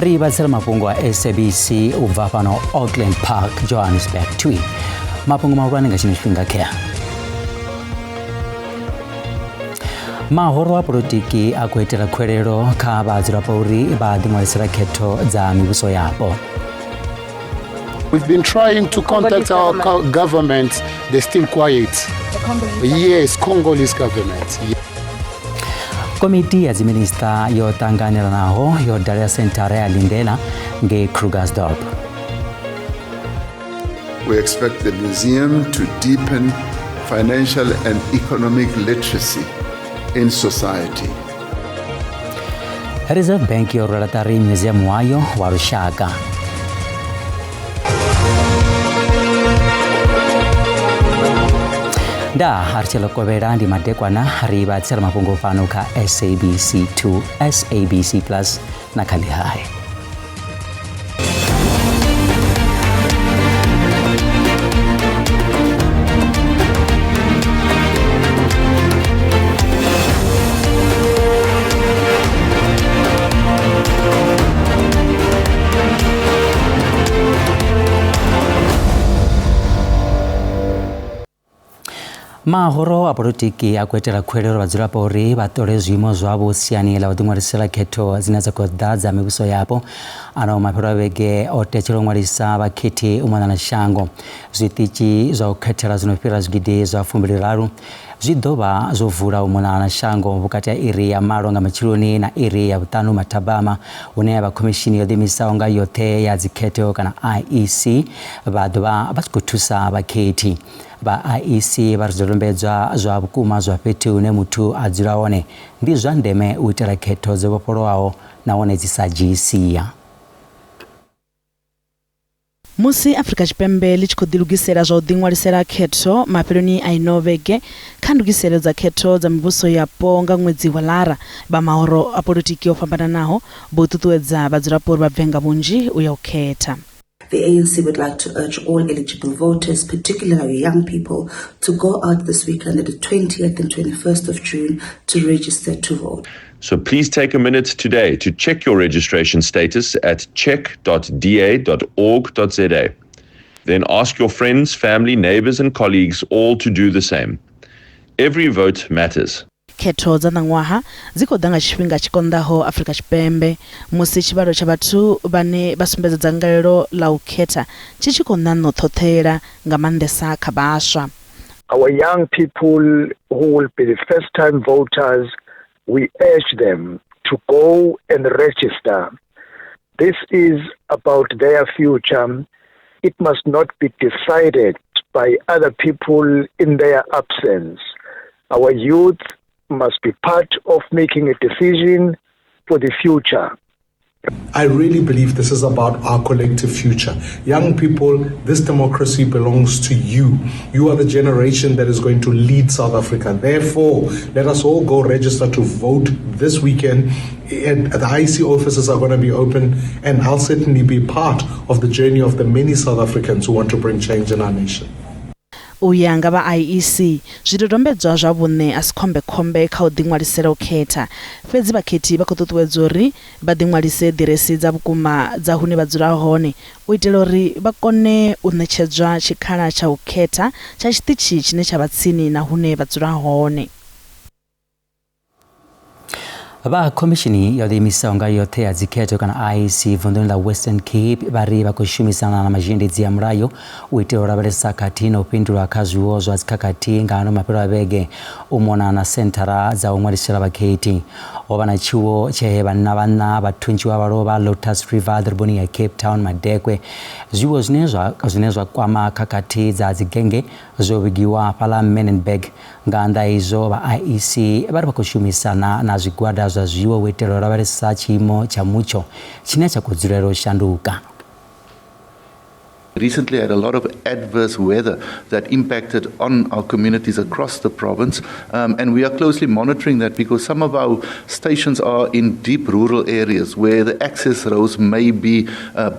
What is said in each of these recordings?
Ri vhasela mafhungo a SABC u bva fhano Auckland Park, Johannesburg 2. Mafhungo mahulwane nga tshino tshifhinga khea. Mahoro a polotiki a khou itela khwelelo kha vhadzulapo uri vha ḓiṅwalisela khetho dza mivhuso yapo. We've been trying to contact our government. They're still quiet. Yes, Congolese government. Komiti ya dziminista yo ṱanganelanaho yo dalela senthara ya Lindela ngei Krugersdorp. We expect the museum to deepen financial and economic literacy in society. Reserve Bank yo rwela ṱari museum wayo wa lushaka. Nda a ri tshi ḽo kovhela ndi madekwana ri vha tsela mafhungo fhano kha SABC 2, SABC Plus na kha ḽihae. Mahoro a polotiki a khou itela khuwelelo vhadzulapo uri vha ṱole zwiimo zwavho siani ḽa u ḓiṅwalisela khetho dzine dza khou ḓa dza mivhuso yapo. Ano mafhelo a vhege o tetshela u ṅwalisa vhakhethi u mona na shango. Zwiṱitshi zwa u khethela zwi no fhira zwigidi zwa 23 zwi ḓo vha zwo vula u mona na shango vhukati ha iri ya malo nga matsheloni na iri ya vhuṱanu mathabama, hune vha khomishini yo ḓiimisaho nga yoṱhe ya dzikhetho kana IEC vha ḓo vha vha tshi khou thusa vhakhethi. Vha IEC vha ri zwidodombedzwa zwa vhukuma zwa fhethu hune muthu a dzula hone ndi zwa ndeme u itela khetho dzo vhofholowaho nahone dzi sa dzhii sia. Musi Afrika Tshipembe ḽi tshi khou ḓilugisela zwa u ḓiṅwalisela khetho mafheloni a ino vhege kha ndugiselo dza khetho dza mivhuso yapo nga ṅwedzi wa Lara, vha mahoro a polotiki o fhambananaho vho ṱuṱuwedza vhadzulapo uri vha bve nga vhunzhi u ya u khetha. The ANC would like to urge all eligible voters, particularly young people, to go out this weekend at the 20th and 21st of June to register to vote. So please take a minute today to check your registration status at check.da.org.za. Then ask your friends, family, neighbors and colleagues all to do the same. Every vote matters. Khetho dza ṋaṅwaha dzi khou ḓa nga tshifhinga tshi konḓaho Afrika Tshipembe, musi tshivhalo tsha vhathu vhane vha sumbedza dzangalelo ḽa u khetha tshi tshi khou ṋaṋa u ṱhoṱhela, nga maanḓesa kha vhaswa. Our young people who will be the first time voters, we urge them to go and register. This is about their future. It must not be decided by other people in their absence. Our youth must be part of making a decision for the future. I really believe this is about our collective future. Young people, this democracy belongs to you. You are the generation that is going to lead South Africa. Therefore, let us all go register to vote this weekend. And the IEC offices are going to be open, and I'll certainly be part of the journey of the many South Africans who want to bring change in our nation. U ya nga vha IEC, zwidodombedzwa zwa vhuṋe a si khombekhombe kha u ḓiṅwalisela u khetha, fhedzi vhakhethi vha khou ṱuṱuwedzwa uri vha ḓiṅwalise ḓiresi dza vhukuma dza hune vha dzula hone u itela uri vha kone u ṋetshedzwa tshikhala tsha u khetha tsha tshiṱitshi tshine tsha vha tsini na hune vha dzula hone. Vha khomishini yo ḓiimisaho nga yoṱhe ya dzikhetho kana IEC vunḓuni ḽa Western Cape vha ri vha khou shumisana na mazhendedzi a mulayo u itela u lavhelesa khathihi na u fhindula kha zwiwo zwa dzikhakhathi nga ano mafhelo a vhege u mona na senthara dza u ṅwalisela vhakhethi. Ho vha na tshiwo tshe vhanna vhanna vha thuntshiwa vha lovha Lotus River ḓoroboni ya Cape Town Madekwe. Zwiwo zwine zwa zwine zwa kwama khakhathi dza dzigenge zwo vhigiwa fhaḽa Manenberg. Nga nnḓa ha izwo, vha IEC vha ri vha khou shumisana na zwigwada zwa zwiwo u itela u lavhelesa tshiimo tsha mutsho tshine tsha khou dzulela u shanduka. Recently had a lot of adverse weather that impacted on our communities across the province, and we are closely monitoring that because some of our stations are in deep rural areas where the access roads may be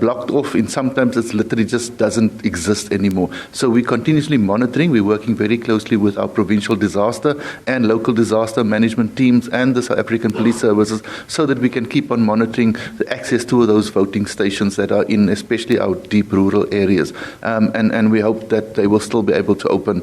blocked off, and sometimes it's literally just doesn't exist anymore. So we're continuously monitoring. We're working very closely with our provincial disaster and local disaster management teams and the South African Police Services so that we can keep on monitoring the access to those voting stations that are in especially our deep rural areas. And we hope that they will still be able to open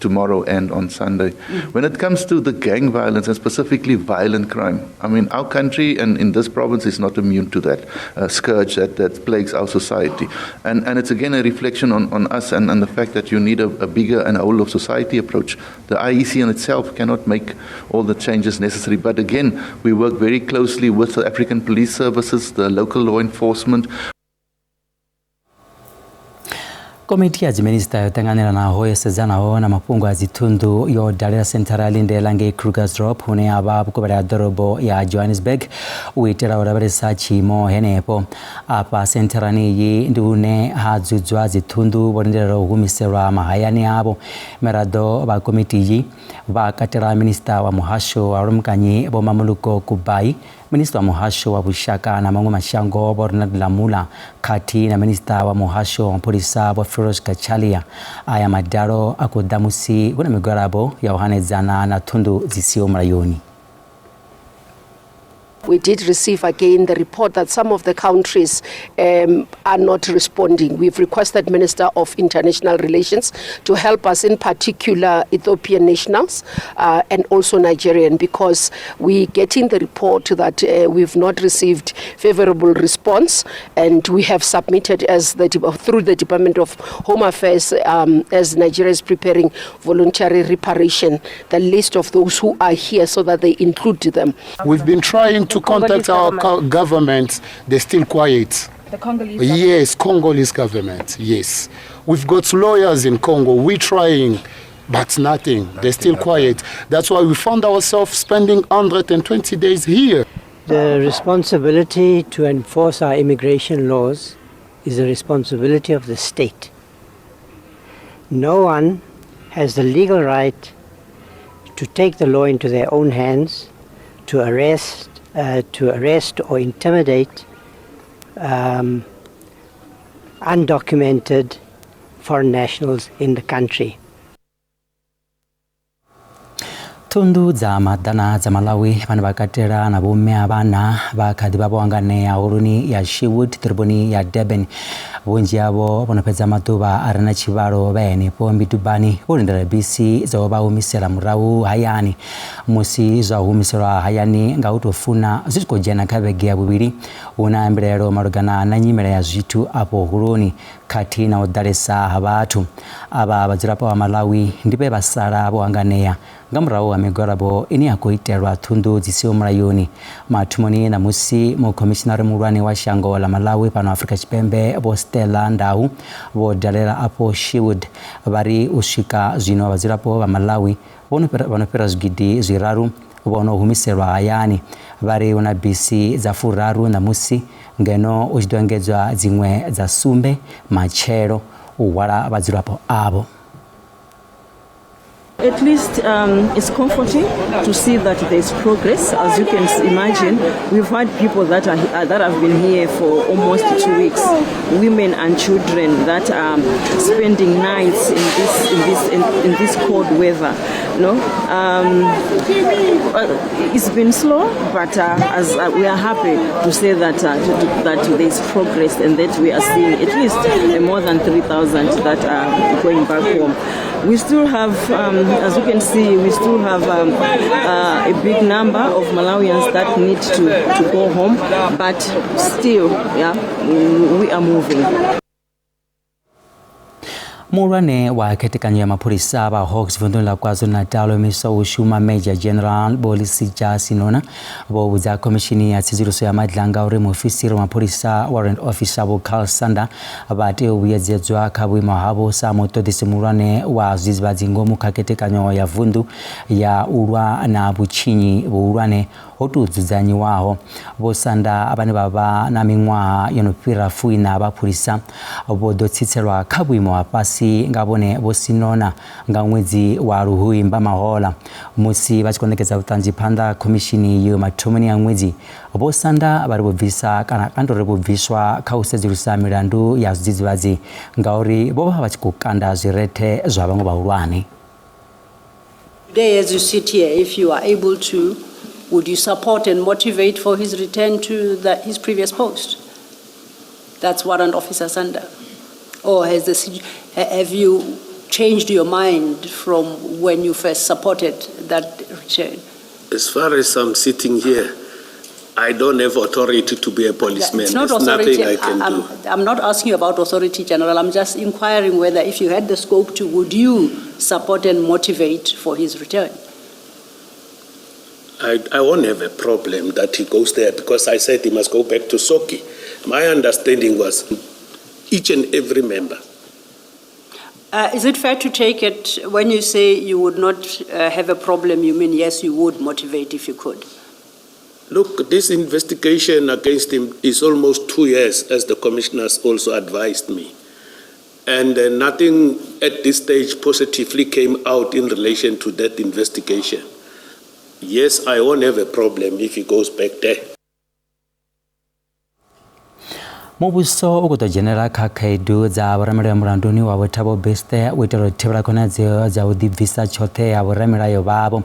tomorrow and on Sunday. When it comes to the gang violence and specifically violent crime, I mean, our country and in this province is not immune to that scourge that plagues our society. And it's again a reflection on us and the fact that you need a bigger and whole of society approach. The IEC in itself cannot make all the changes necessary. But again, we work very closely with the African Police Services, the local law enforcement. Komiti ya dziminista yo ṱanganelanaho yo sedzanaho na mafhungo a dzithundu yo dalela senthara ya Lindela ngei Krugersdorp hune ha vha vhukovhela ha ḓorobo ya Johannesburg u itela u lavhelesa tshiimo henefho. Afha sentharani iyi ndi hune ha dzudzwa dzithundu vho lindelaho u humiselwa mahayani avho. Miraḓo vha komiti iyi vha katela minista wa muhasho wa vhulamukanyi Vho Mmamoloko Kubayi, Minista wa muhasho wa vhushaka na maṅwe mashango Vho Ronald Lamola khathihi na minista wa muhasho wa mapholisa Vho Firoz Cachalia. Aya madalo a khou ḓa musi hu na migwalabo ya u hanedzana na thundu dzi siho mulayoni. We did receive again the report that some of the countries are not responding. We've requested Minister of International Relations to help us, in particular Ethiopian nationals and also Nigerian, because we're getting the report that we've not received favorable response, and we have submitted as through the Department of Home Affairs, as Nigeria is preparing voluntary reparation, the list of those who are here so that they include them. We've been trying to contact our government. They're still quiet. The Congolese government? Yes, Congolese government, yes. We've got lawyers in Congo. We're trying, but nothing. They're still quiet. That's why we found ourselves spending 120 days here. The responsibility to enforce our immigration laws is the responsibility of the state. No one has the legal right to take the law into their own hands, to arrest or intimidate undocumented foreign nationals in the country. Thundu dza maḓana dza Malawi vhane vha katela na vhomme a vhana vha kha ḓi vha vho hanganea holoni ya Sherwood ḓoroboni ya Durban. Vhunzhi havho vho no fhedza maḓuvha a re na tshivhalo vha henefho midubani vho lindela bisi dzo vha humisela murahu hayani. Musi zwa humiselwa hayani nga u tou funa zwi tshi khou dzhena kha vhege ya vhuvhili, hu na mbilaelo malugana na nyimele ya zwithu afho holoni khathihi na u ḓalesa ha vhathu. Avha vhadzulapo vha Malawi ndi vhe vha sala vho hanganea nga murahu ha migwalabo ine ya khou itelwa thundu dzi siho mulayoni. Mathomoni ṋamusi mukhomishinari muhulwane wa shango ḽa Malawi fhano Afrika Tshipembe Vho Stella Ndau vho dalela afho Sherwood. Vha ri u swika zwino vhadzulapo vha Malawi vho no fhira zwigidi 3 vho no humiselwa hayani. Vha ri hu na bisi dza 30 ṋamusi ngeno u tshi ḓo engedzwa dziṅwe dza 7 matshelo u hwala vhadzulapo avho. At least it's comforting to see that there's progress. As you can imagine, we've had people that have been here for almost 2 weeks, women and children that are spending nights in this cold weather. No, it's been slow, but as we are happy to say that that there's progress and that we are seeing at least more than 3,000 that are going back home. We still have, as you can see, we still have a big number of Malawians that need to go home, but still, yeah, we are moving. Muhulwane wa khethekanyo ya mapholisa vha Hawks vunḓuni ḽa KwaZulu-Natal o imiswa u shuma Major General Vho Lesetja Senona vho vhudza khomishini ya tsedzuluso ya madlanga uri muofisiri wa mapholisa Warrant Officer Vho Carl Sander vha tea u vhuyedzedzwa kha vhuimo havho sa muṱoḓisi muhulwane wa zwidzidzivhadzi ngomu kha khethekanyo ya vunḓu ya u lwa na vhutshinyi vhuhulwane ho tou dzudzanyiwaho. Vho Sanda vhane vha vha na miṅwaha yo no fhira fuiṋa vha pholisa vho ḓo tsitselwa kha vhuimo ha fhasi nga vhone Vho Sinona nga ṅwedzi wa Luhuhi Mbamahola. Musi vha tshi khou ṋekedza vhuṱanzi phanḓa ha khomishini iyo mathomoni a ṅwedzi, Vho Sanda vha ri vho bvisa kana a ri vho bviswa kha u sedzulusa milandu ya zwidzidzivhadzi ngauri vho vha vha tshi khou kanda zwirethe zwa vhaṅwe vhahulwane. Today, as you sit here, if you are able to, would you support and motivate for his return to his previous post? That's Warrant Officer Sanda. Or have you changed your mind from when you first supported that return? As far as I'm sitting here, I don't have authority to be a policeman. It's not There's authority. nothing I can do. I'm not asking you about authority, General. I'm just inquiring whether if you had the scope to, would you support and motivate for his return? I won't have a problem that he goes there because I said he must go back to Soki. My understanding was each and every member. Is it fair to take it when you say you would not have a problem, you mean yes, you would motivate if you could? Look, this investigation against him is almost 2 years, as the commissioners also advised me. And nothing at this stage positively came out in relation to that investigation. Yes, I won't have a problem if he goes back there. Muvhuso u khou ḓo dzhenela kha khaedu dza vhoramilayo mulanduni wa Vho Thabo Bester u itela u thivhela khonadzeo dza u ḓibvisa tshoṱhe ha vhoramilayo vhavho.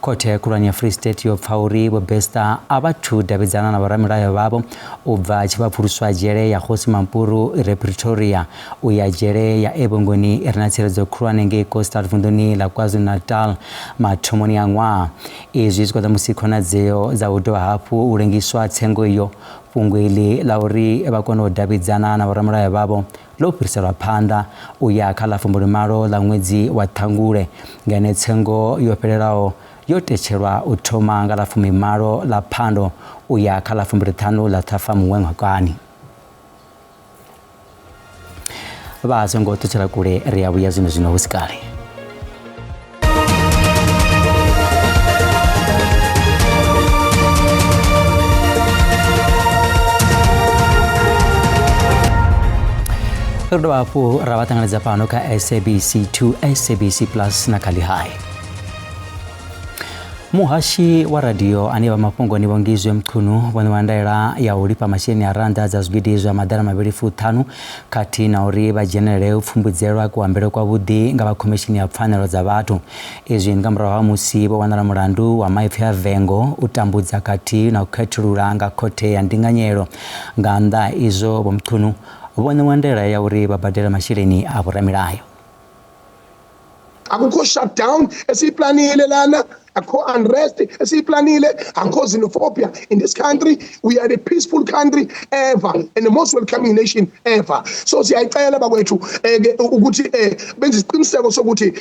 Khothe khulwane ya Free State yo pfa uri Vho Bester a vha thu davhidzana na vhoramilayo vhavho u bva tshi vha pfuluswa dzhele ya Kgosi Mampuru i re Pretoria u ya dzhele ya Ebongweni i re na tsireledzo khulwane ngei Coastal vunḓuni ḽa KwaZulu-Natal mathomoni a ṅwaha. Izwi zwi khou ḓa musi khonadzeo dza u dovha hafhu u lengiswa tsengo iyo fhungo iḽi ḽa uri vha kone u davhidzana na vhoramilayo vhavho ḽo fhiriselwa phanḓa u ya kha ḽa 28 ḽa ṅwedzi wa Ṱhangule, ngeno tsengo yo fhelelaho yo tetshelwa u thoma nga ḽa 18 ḽa Phando u ya kha ḽa 25 ḽa Ṱhafamuhwe ṅwakani. Vha songo ṱutshela kule, ri a vhuya zwino zwino hu si kale. Ri dovha hafhu ra vha ṱanganedza fhano kha SABC 2, SABC Plus na kha Lihai. Muhashi wa radio ane vha mafhungoni Vho Ngizwe Mchunu vho ṋewa ndaela ya u lifha masheleni a rannda dza zwigidi zwa 250 khathihi na uri vha dzhenelele u pfumbudzelwa kuambele kwavhuḓi nga vha khomishini ya pfanelo dza vhathu. Izwi ndi nga murahu ha musi vho wanala mulandu wa maipfi a vengo, u tambudza khathihi na u khethulula nga khothe ya ndinganyelo. Nga nnḓa ha izwo, Vho Mchunu vho ṋewa ndaela ya uri vha badele masheleni a vhoramilayo. Akukho shutdown esiyiplanile lana, akukho unrest esiyiplanile, akukho xenophobia in this country. We are the peaceful country ever and the most welcoming nation ever. So siyayicela bakwethu ukuthi benze isiqiniseko sokuthi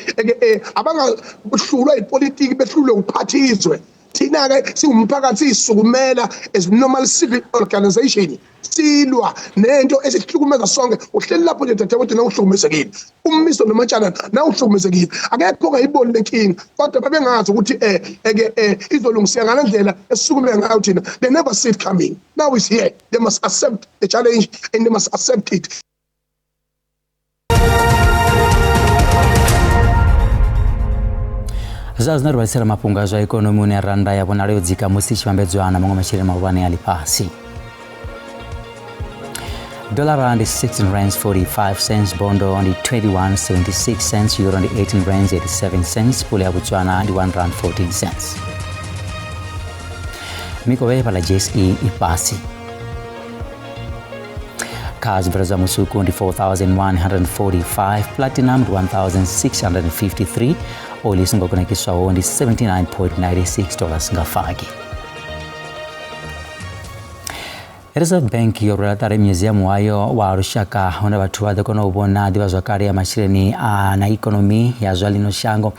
abangahlulwa ipolitiki behlulwe ukuphathizwe. Thina ke siwumphakathi sisukumela as normal civic organization, silwa nento esihlukumeza sonke. Uhleli lapho nje dadewethu na uhlukumezekile, ummiso nomatshana na uhlukumezekile, akekho ongayiboni lenkinga, kodwa babengazi ukuthi izolungiseka ngale ndlela esisukumela ngayo thina. They never see it coming. Now it's here. They must accept the challenge and they must accept it. Zwa zwino ri vhaisela mafhungo a zwa ikonomi hune rannda ya vhonala yo dzika musi i tshi vhambedzwa na maṅwe masheleni mahulwane a ḽifhasi. Dollar ndi 16 rands 45 cents, bondo ndi 21.76 cents, euro ndi 18 rands 87 cents, pula ya Botswana ndi 1 rand 14 cents. Mikovhe fhaḽa JSE i fhasi. Kha zwibveledzwa musuku ndi 4145, platinum ndi 1653, oli i songo kunakiswaho ndi $79.96 nga fagi. Reserve Bank yo rwela ṱari museum wayo wa lushaka hune vhathu vha ḓo kona u vhona ḓivhazwakale ya masheleni a na ikonomi ya zwa ḽino shango.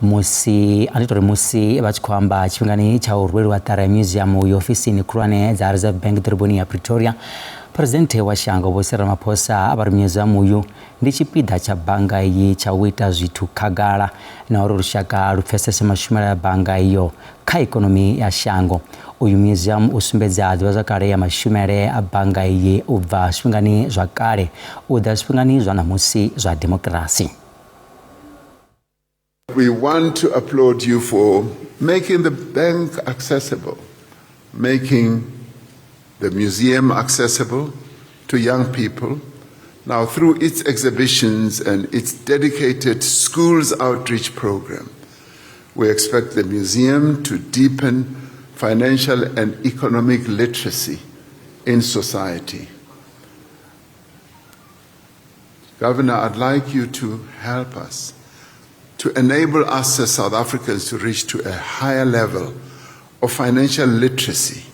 Musi a ndi tori musi vha tshi khou amba tshifhingani tsha u rweliwa ṱari ya museum yo ofisini khulwane dza Reserve Bank ḓoroboni ya Pretoria, Phresidennde wa shango Vho Cyril Ramaphosa vha ri muziamu uyu ndi tshipiḓa tsha bannga iyi tsha u ita zwithu khagala na uri lushaka lu pfesese mashumele a bannga iyo kha ikonomi ya shango. Uyu muziamu u sumbedza ḓivhazwakale ya mashumele a bannga iyi u bva zwifhingani zwa kale u ḓa zwifhingani zwa ṋamusi zwa demokirasi. We want to applaud you for making the bank accessible, making the museum accessible to young people. Now, through its exhibitions and its dedicated schools outreach program, we expect the museum to deepen financial and economic literacy in society. Governor, I'd like you to help us to enable us as South Africans to reach to a higher level of financial literacy.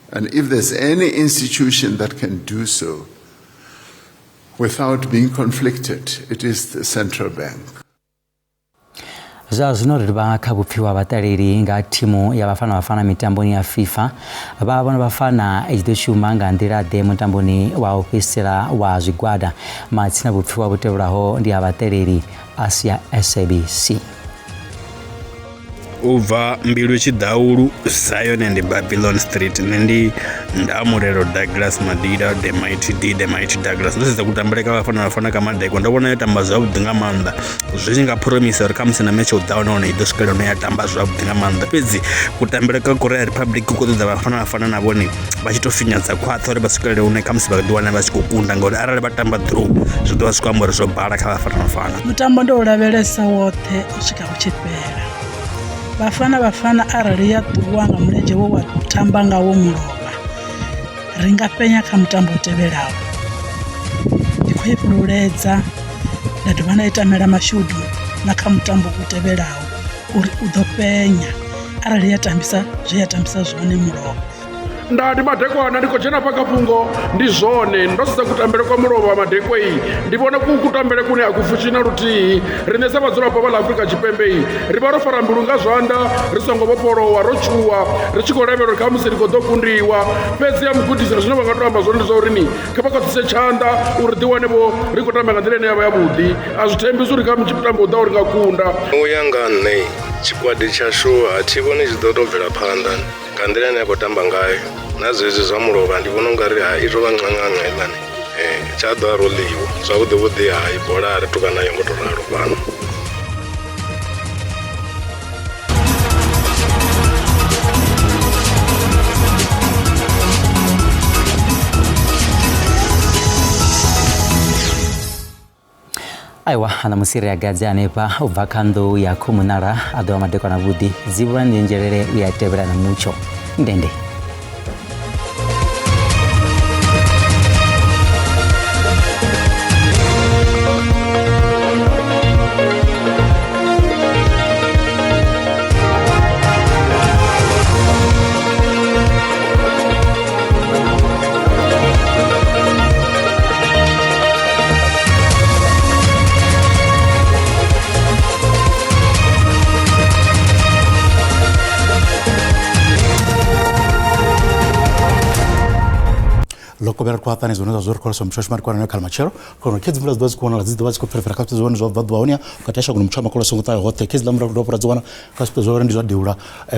And if there's any institution that can do so without being conflicted, it is the central bank. Zwa zwino ri livha kha vhupfiwa vhaṱaleli nga thimu ya Bafana Bafana mitamboni ya FIFA. Vha vhona Bafana i tshi ḓo shuma nga nḓila ḓe mutamboni wa u fhedzisela wa zwigwada. Matsina vhupfiwa vhu tevhelaho ndi ha vhaṱaleli a sia SABC. U bva mbilu tshiḓaulu Zion and Babylon Street, nṋe ndi Ndamulelo Douglas Madida, the Mighty D, the Mighty Douglas. Ndo sedza kutambele ka Bafana Bafana ka madekwa, ndo vhona yo tamba zwavhuḓi nga maanḓa, zwi tshi nga phuromisa uri khamusi na metshe u ḓaho nahone i ḓo swikelela hune ya tamba zwavhuḓi nga maanḓa. Fhedzi kutambele ka Korea Republic ku khou ṱoḓa Bafana Bafana na vhone vha tshi tou finyadza khwaṱha uri vha swikelele hune khamusi vha ḓi wana vha tshi khou kunda, ngauri arali vha tamba draw zwi ḓo vha zwi khou amba uri zwo bala kha Bafana Bafana. Mutambo ndo u lavhelesa woṱhe u swika u tshi fhela. Bafana Bafana arali ya ṱuwa nga mulenzhe we wa tamba ngawo mulovha, ri nga fhenya kha mutambo u tevhelaho. Ndi khou i fhululedza nda dovha nda i tamela mashudu na kha mutambo u tevhelaho uri u ḓo fhenya arali ya tambisa zwe ya tambisa zwone mulovha. Nda ndi madekwana ndi khou dzhena fha kha fhungo, ndi zwone ndo sedza kutambele kwa mulovha madekwei, ndi vhona ku kutambele kune a ku fushi na luthihi. Riṋe sa vhadzulapo vha ḽa Afrika Tshipembe ri vha ro fara mbilu nga zwanḓa, ri songo vhofholowa, ro tshuwa, ri tshi khou lavhelela uri khamusi ri khou ḓo kundiwa. Fhedzi ya mugudisi zwine vha nga to amba zwone ndi zwa uri ni kha vha khwaṱhise tshanḓa uri ḓi wane vho ri khou tamba nga nḓila ine ya vha yavhuḓi. A zwi thembisi uri kha mutambo u ḓaho ri nga kunda. U ya nga nṋe tshikwadi tshashu a thi vhoni tshi ḓo tou bvela phanḓa nga nḓila ine ya khou tamba ngayo, na zwezwi zwa mulovha ndi vhona ungari ha i tou vha ṅaṅaṅa heiḽani, tsha ḓo a ro ḽiwa zwavhuḓi vhuḓi. Hai bola a ri tuka nayo ngo tou ralo fhano. Aiwa ṋamusi ri a gadze hanefha u bva kha nnḓu ya khomunala a ḓovha madekwana vhuḓi dzivhula ndi nzhelele u ya tevhela na mutsho ndende. Lokobera kwa tani zone za zor kwa somshosh mar kwa na kalmachero kono kids mvula dzi kuona dzi dzi kupfera ka zone zwa bva honia katasha kuno mchama kola songo tayo hote kids lamra do pora zwana ka zone ndi zwa diula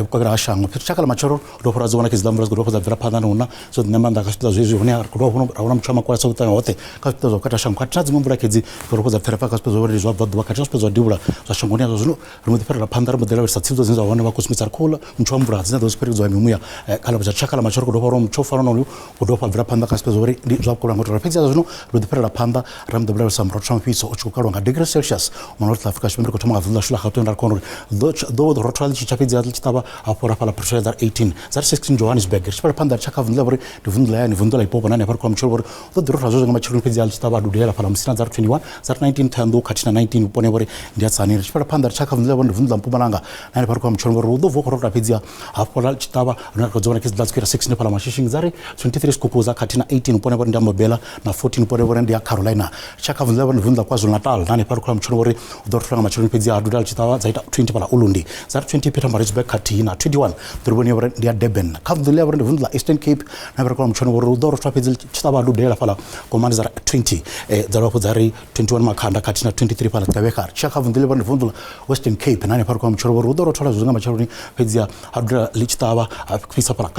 kwa gra shango chakala machero do pora zwana kids lamra do pora bvera phana nuna so nemanda ka zwe zwi honia do hono raona mchama kola songo tayo hote ka zwa katasha kwa tna dzimwe mvula kids do pora bvera ka zone ndi zwa bva ka zwa diula zwa shango nia zwo ri mu fera phanda ri modela sa tsidzo dzine zwa hone va kusmitsa khola mchama mvula dzine dzo spiri zwa mimuya kala chakala machero do pora mchofa no do pora bvera phanda ka zwa ndi zwa kolwa ngo fhedzi zwino ro ḓi fhirela phanḓa ra mḓo sa murotho mufhiso u tshi khou kalwa nga degree Celsius muno North Africa Tshipembe ri khou thoma nga vunḓu ḽashu ḽa Gauteng ra kona uri ḓo rothola ḽi tshi tsha fhedzi ḽi tshi ṱavha hafho ra fhaḽa Pretoria dza 18 dza 16 Johannesburg. Ri tshi fhela phanḓa ri tshaka vunḓu ḽa vhori ndi vunḓu ḽa yani vunḓu ḽa Limpopo na hanefha ri khou mutshelo vhori ḓo ḓi rothola zwezwo nga matsheloni fhedzi ḽi tshi ṱavha dudela fhaḽa Musina dza 21 dza 19 Thohoyandou khathihi na 19 vhuponi vhori ndi ya Tzaneen. Ri tshi fhela phanḓa ri tshaka vunḓu ḽa vhori ndi vunḓu ḽa Mpumalanga na hanefha ri khou mutshelo vhori hu ḓo vuwa khou rothola fhedzi hafho ḽa tshi ṱavha rine ri khou dzi vhona khedzi ḽa dzi khou ita 16 fhaḽa Mashishing dza ri 23 Skukuza khathihi na 18 vhuponi ha vhori ndi ya Mobela na 14 vhuponi ha vhori ndi ya Carolina. Tsha kha vunḓu ḽa vhori ndi vunḓu ḽa KwaZulu-Natal na hanefha ri khou mutshoni uri u ḓo rothola nga matsheloni fhedzi ha dudela tshi ṱavha dza ita 20 fhaḽa Ulundi, dza ri 20 Pietermaritzburg khathihi na 21 ḓoroboni ya vhori ndi ya Durban. Kha vunḓu ḽa vhori ndi vunḓu ḽa Eastern Cape na hanefha ri khou mutshoni uri u ḓo rothola fhedzi tshi ṱavha ha dudela fhaḽa Komani dza ri 20 dza dovha hafhu dza ri 21 Makhanda khathihi na 23 fhaḽa Gqeberha. Tsha kha vunḓu ḽa vhori ndi vunḓu ḽa Western Cape na hanefha ri khou mutshoni uri u ḓo rothola zwezwi nga matsheloni fhedzi ha dudela ḽi tshi ṱavha ha fhisa fhaḽa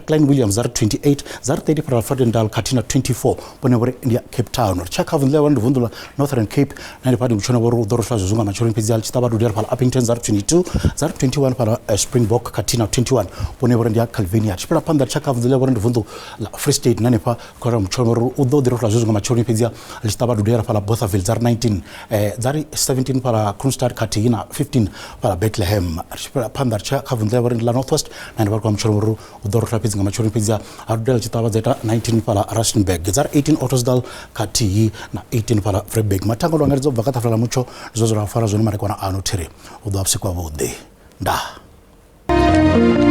Klein Williams dza ri 28 dza ri 30 fhaḽa Vredendal khathihi na 24 vhone vhori ndi ya Cape Town. Ri tsha kha vunḓu ḽa vhori ndi vunḓu ḽa Northern Cape na hanefha ndi mutshoni uri u ḓo rothola zwezwi nga matsheloni fhedzi ḽi tshi ṱavha dudela fhaḽa Upington dza ri 22 dza ri 21 fhaḽa Springbok khathihi na 21 vhone vhori ndi ya Calvinia. Tshi fhela phanḓa ri tsha kha vunḓu ḽa vhori ndi vunḓu ḽa Free State na hanefha khou mutshoni uri u ḓo ḓi rothola zwezwi nga matsheloni fhedzi ḽi tshi ṱavha dudela fhaḽa Bothaville dza ri 19 dza ri 17 fhaḽa Kroonstad khathihi na 15 fhaḽa Bethlehem. Ri tshi fhela phanḓa ri tsha kha vunḓu ḽa vhori ndi ḽa North West na hanefha ri khou mutshoni uri u ḓo rothola fhedzi nga matsheloni fhedzi ha dudela tshi ṱavha dza ita 19 fhaḽa Rustenburg dza ri 18 Ottosdal khathihi na 18 fhaḽa Vryburg. Mathango lwa angaredza u bva kha ṱafula ḽa mutsho ndi zwe zwa fara zwone madekwana ano thiri u ḓo vha vhusiku havhuḓi. Ndaa.